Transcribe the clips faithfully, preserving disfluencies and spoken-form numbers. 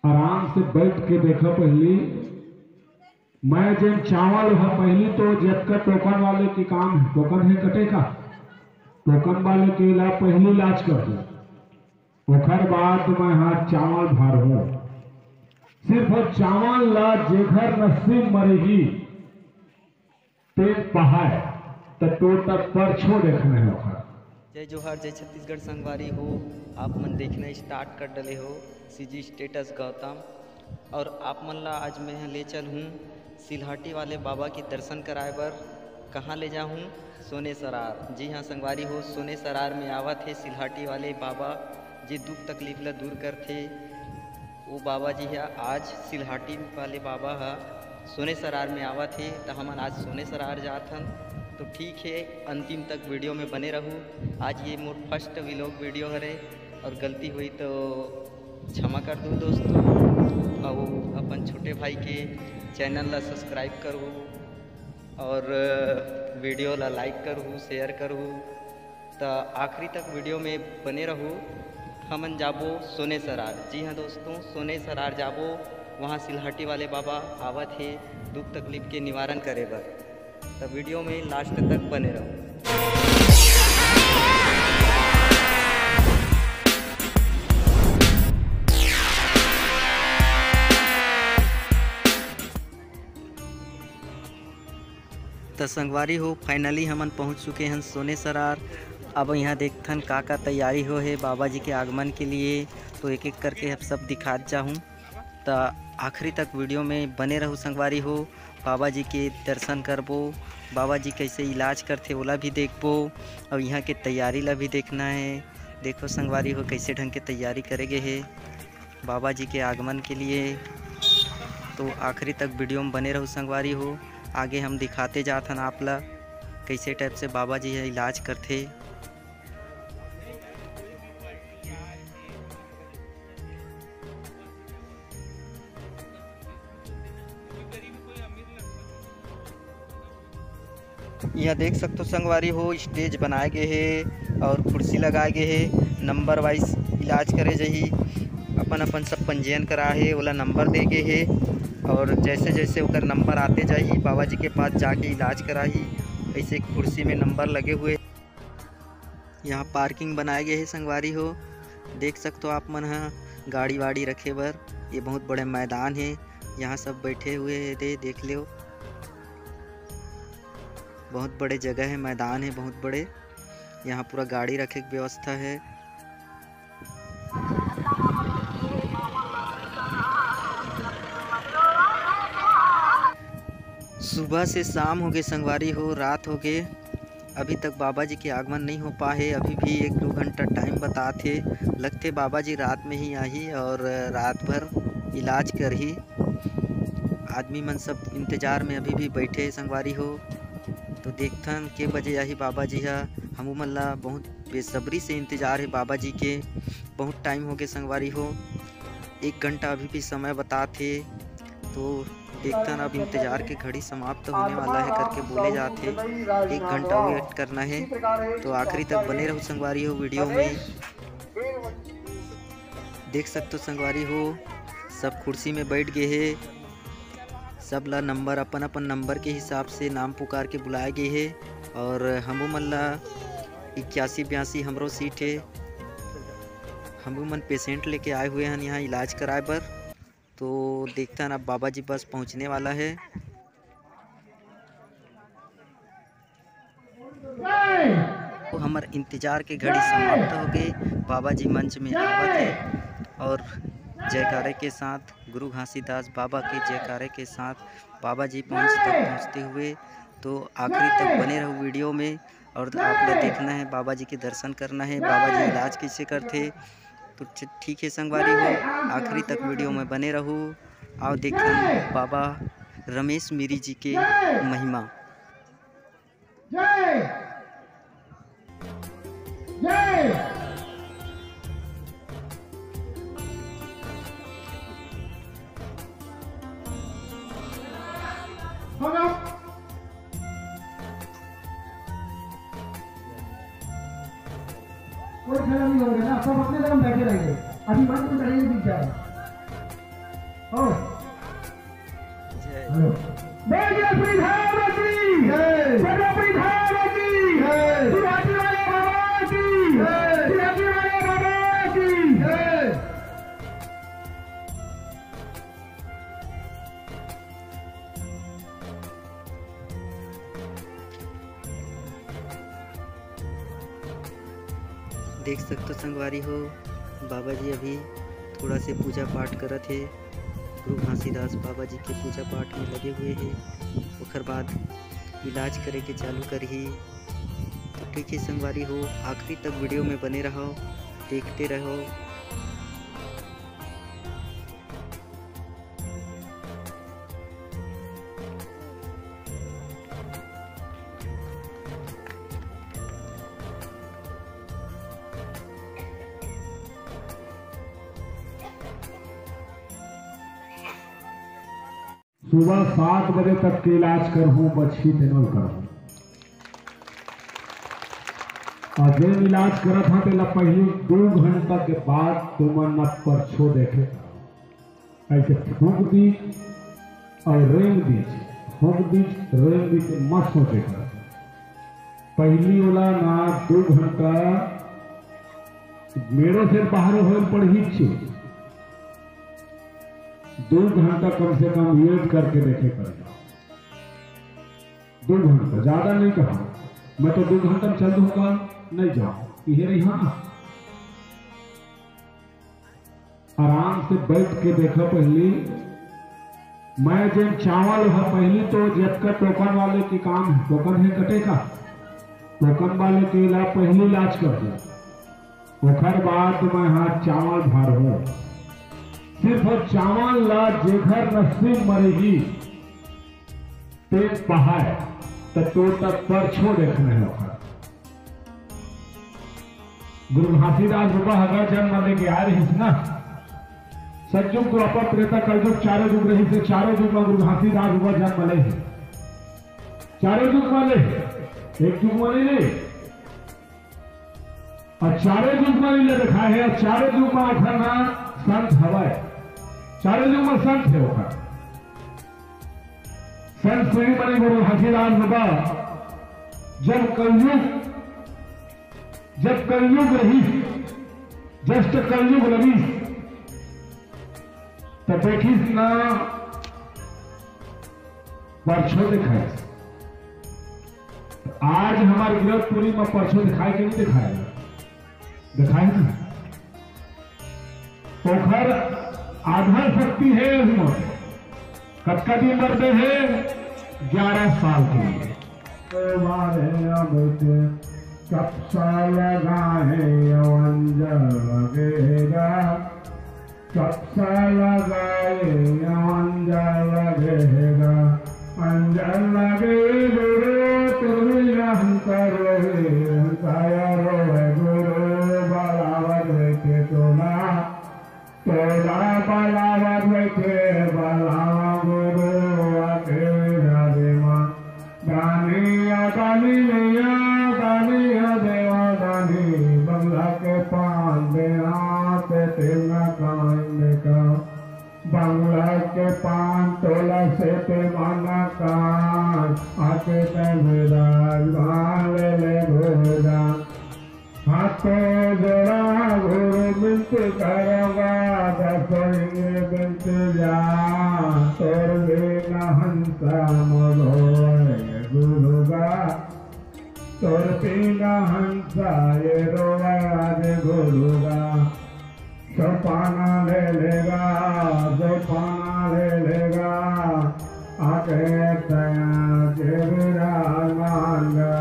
आराम से बैठ के देखा पहली। मैं जेन चावल ह, पहली तो जतका टोकन वाले के काम है, टोकन है कटे का, टोकन वाले के ला पहली इलाज कर दो, ओकर बाद मैं हा चावल भर हूँ। सिर्फ वो चावल ला जेकर नसीब म रही, पेट पहाय, त टोटा परछो देखना है ओकर। जय जोहार, जय छत्तीसगढ़ संगवारी हो। आप मन देखना स्टार्ट कर डले हो सीजी स्टेटस गौतम, और आप मन ला आज मैं ले चल हूँ सिलहाटी वाले बाबा के दर्शन कराए बर। कहाँ ले जाहूँ? सोने सरार। जी हाँ संगवारी हो, सोने सरार में आवत हे सिलहाटी वाले बाबा, जे दुख तकलीफ ला दूर करथे। वो बाबा जी ह आज सिलहाटी वाले बाबा ह सोने सरार में आवत हे, त हमन आज सोने सरार जात हन। तो ठीक है, अंतिम तक वीडियो में बने रहू। आज ये मोर फर्स्ट व्लॉग वीडियो हरे, और गलती हुई तो क्षमा कर दू दोस्तों, और अपन छोटे भाई के चैनल ला सब्सक्राइब करू, और वीडियो ला लाइक करू, शेयर करू। त आखिरी तक वीडियो में बने रहू। हमन जाबो सोने सरार। जी हाँ दोस्तों, सोने सरार जाबो, वहाँ सिलहाटी वाले बाबा आवत हे दुख तकलीफ के निवारण करे बर। त वीडियो में लास्ट तक बने रहू। त संगवारी हो, फाइनली हमन पहुंच चुके हन सोने सरार। अब यहाँ देखथन का का तैयारी हो हे बाबा जी के आगमन के लिए, तो एक एक करके अब सब दिखात जाहूँ। त आखिरी तक वीडियो में बने रहू संगवारी हो। बाबा जी के दर्शन करबो, बाबा जी कैसे इलाज करथे ओला भी देखबो, और यहाँ के तैयारी ला भी देखना है। देखो संगवारी हो, कैसे ढंग के तैयारी करे गे हे बाबा जी के आगमन के लिए। तो आखिरी तक वीडियो में बने रहू संगवारी हो, आगे हम दिखाते जात हन आप ला कैसे टाइप से बाबा जी ह इलाज करथे। यहाँ देख सकथो संगवारी हो, स्टेज बनाए गे हे और कुर्सी लगाए गे हे। नंबर वाइज इलाज करे जाही, अपन अपन सब पंजीयन करा हे, ओला नंबर दे गे हे। और जैसे जैसे ओकर नंबर आते जाही, बाबा जी के पास जाके इलाज कराही। ऐसे कुर्सी में नंबर लगे हुए। यहाँ पार्किंग बनाए गे हे संगवारी हो, देख सकथो आप मन ह गाड़ी वाड़ी रखे बर। ये बहुत बड़े मैदान हे, यहाँ सब बैठे हुए हे, दे देख लो, बहुत बड़े जगह हे, मैदान हे बहुत बड़े। यहाँ पूरा गाड़ी रखे के व्यवस्था हे। सुबह से शाम हो गे संगवारी हो, रात हो गे, अभी तक बाबा जी के आगमन नहीं हो पाए हे। अभी भी एक दो घंटा टाइम बतात हे, लगथे बाबा जी रात में ही आही और रात भर इलाज करही। आदमी मन सब इंतजार में अभी भी बैठे हे संगवारी हो। तो देखथन के बजे आही बाबा जी हा। हमू मन ला बहुत बेसब्री से इंतजार हे बाबा जी के। बहुत टाइम हो गे संगवारी हो, एक घंटा अभी भी समय बतात हे। तो देखथन, अब इंतजार के घड़ी समाप्त होने वाला है करके बोले जात हे। एक घंटा वेट करना है, तो आखिरी तक बने रहू संगवारी हो वीडियो में। देख सकथो संगवारी हो, सब कुर्सी में बैठ गए हे। सब ला नंबर, अपन अपन नंबर के हिसाब से नाम पुकार के बुलाए गए हे। और हमू मन ला इक्यासी बयासी हमरो सीट हे। हमू मन पेशेंट लेके आए हुए हन यहाँ इलाज कराए बर। तो देखथन, अब बाबा जी बस पहुँचने वाला है। तो हमर इंतजार के घड़ी समाप्त हो गए। बाबा जी मंच में आवत है और जयकारे के साथ, गुरु घासीदास बाबा के जयकारे के साथ बाबा जी मंच तक पहुँचते हुए। तो आखिरी तक बने रहो वीडियो में और आप ला देखना है, बाबा जी के दर्शन करना है, बाबा जी इलाज कैसे करथे। तो ठ-, ठीक है संगवारी हो, आखिरी तक वीडियो में बने रहू। आओ देखन बाबा रमेश मिरी जी के महिमा। जय जय। कोई खड़ा नहीं होगा ना, सब अपने जगह बैठे रहेंगे। अभी मंच में चढ़ेंगे, दिख जाएगा। हाँ। जय। हेलो। बोलिए श्री धाम की जय। बोलो श्री धाम की जय। शिवाजी वाले बाबा की जय। शिवाजी वाले बाबा की जय। देख सकथो संगवारी हो, बाबा जी अभी थोड़ा से पूजा पाठ करत हे। गुरु घासीदास बाबा जी के पूजा पाठ में लगे हुए हे, ओकर बाद इलाज करे के चालू करही। तो ठीक है संगवारी हो, आखिरी तक वीडियो में बने रहो, देखते रहो। सुबह सात बजे तक के इलाज करहूँ, बचही तेनो ल करहूँ। और जेन इलाज करत हा, तेला पहली दू घंटा के बाद तुमन न परछो देखे करहूँ। ऐसे फूंक दीच और रेंग दीच, फूंक दीच, रेंग दीच, मत सोचे कर। पहली ओला ना दू घंटा मेड़ो से बाहर होए पड़ही चे। दू घंटा कम से कम वेट करके देखे कर। दू घंटा, ज्यादा नहीं कहा। मैं तो दू घंटा में चल दूंगा, नहीं जाओ, ये रही। हाँ, आराम से बैठ के देखा पहली। मैं जेन चावल है, पहली तो जतका टोकन वाले के काम है, टोकन है कटे का, टोकन वाले के ला पहली इलाज कर दे, ओकर बाद मैं हा चावल भरहूँ। सिर्फ चावल ला जेकर नसीब मरेगी, पेट पहाय, त तो तक परछो देखना है ओकर। गुरु घासीदास बाबा अगर जन्म लेके आए रहिस ना, सतयुग, द्वापर, त्रेता, कलयुग, चारों युग रहिस हे, चारों युग में गुरु घासीदास बाबा जन्म ले हे। चारों युग में ले हे, एक युग में नहीं ले। और चारों युग में ले रखा है, और चारों युग में ओखर ना संत हवय, चारों युग में संत है ओखर। संत शिरोमणि गुरु घासीदास बाबा जब कलयुग जब कलयुग रहिस, just कलयुग रहिस, त देखिस ना परछो देखाइस। आज हमार गिरौदपुरी में परछो देखाय के नहीं देखाय? देखाय ना। ओखर आधा शक्ति है उसमें। कतका दिन बर दे हे? ग्यारह साल के लिए। मारे अब के कपसा लगाए अंजल लगेगा, कपसा लगाए अंजल लगेगा, अंजल लगे गुरु तुम्हें अंतर अंतर गुरु बलावत के तोला तोला बलावत बइठे बलावा गुरु आके जादे माँ। दानिया दानिया दानिया देवा दानी बंगला के पान देना ते तेना कान देखा। बंगला के पान तोला से ते माना कान आके ते विराजमान ले ले भोजन। हाथों जोड़ा गुरु बिनती करवा, दसों इंद्र बिनती जा, तोर बिना हंसा मधोए गुरुगा, तोर बिना हंसा ये रोवे आज गुरुगा। सोपाना ले लेगा, सोपाना ले लेगा, आके तया के विराजमान गा।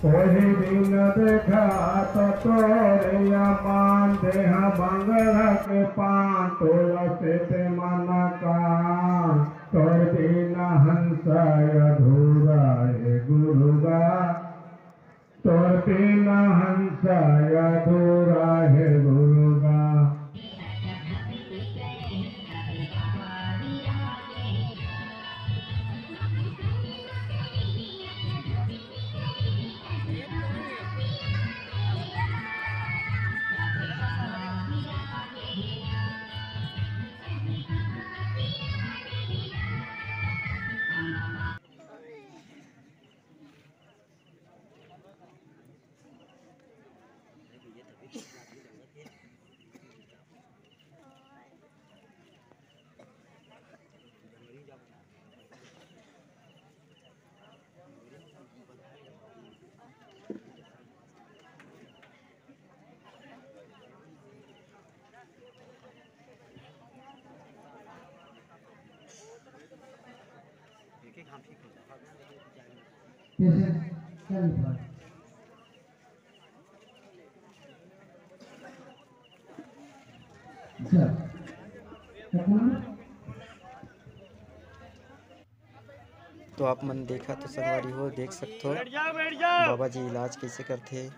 ओही दिन देखा त तोरे अमान देहा बंगला के पान तोला से ते मन का। तोर बिना हंसा अधूरा हे गुरुगा, तोर बिना हंसा अधूरा हे गुरुगा। Patient, चल ऊपर। चल। तो आप मन देखा तो संगवारी हो, देख सकथो बाबा जी इलाज कैसे करथे।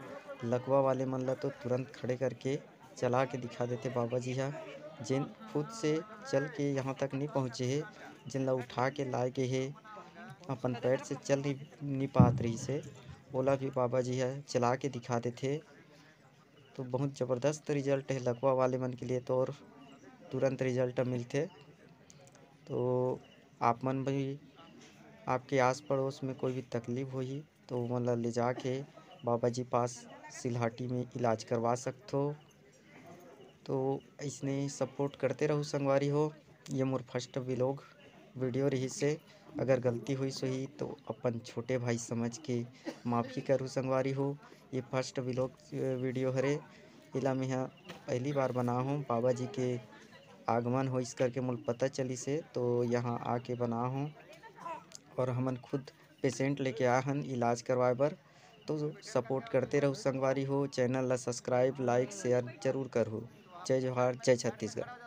लकवा वाले मन ला तो तुरंत खड़े करके चला के दिखा देथे बाबा जी हा, जेन खुद से चल के यहाँ तक नहीं पहुँचे हे, जेन ला उठा के लाए गे हे, अपन पैर से चल नहीं, नहीं पात रहिस हे, ओला भी बाबा जी हा चला के दिखा देथे। तो बहुत ज़बरदस्त result है लकवा वाले मन के लिए तो, और तुरंत result मिलथे। तो आप मन भी, आपके आस पड़ोस में कोई भी तकलीफ होही तो ओमन ला ले जाके बाबा जी पास सिलहाटी में इलाज करवा सकथो। तो इसने support करते रहू संगवारी हो। ये मोर first vlog video रहिस हे, अगर गलती होइस होही तो अपन छोटे भाई समझ के माफ़ी करू संगवारी हो। ये first vlog video हरे, एला मेहा पहली बार बना हूँ। बाबा जी के आगमन होइस करके मोला पता चलिस हे, तो यहाँ आके बना हूँ और हमन खुद patient लेके आए हन इलाज करवाए बर। तो support करते रहू संगवारी हो, channel ला subscribe, like, share जरूर करहू। जय जोहार, जय छत्तीसगढ़।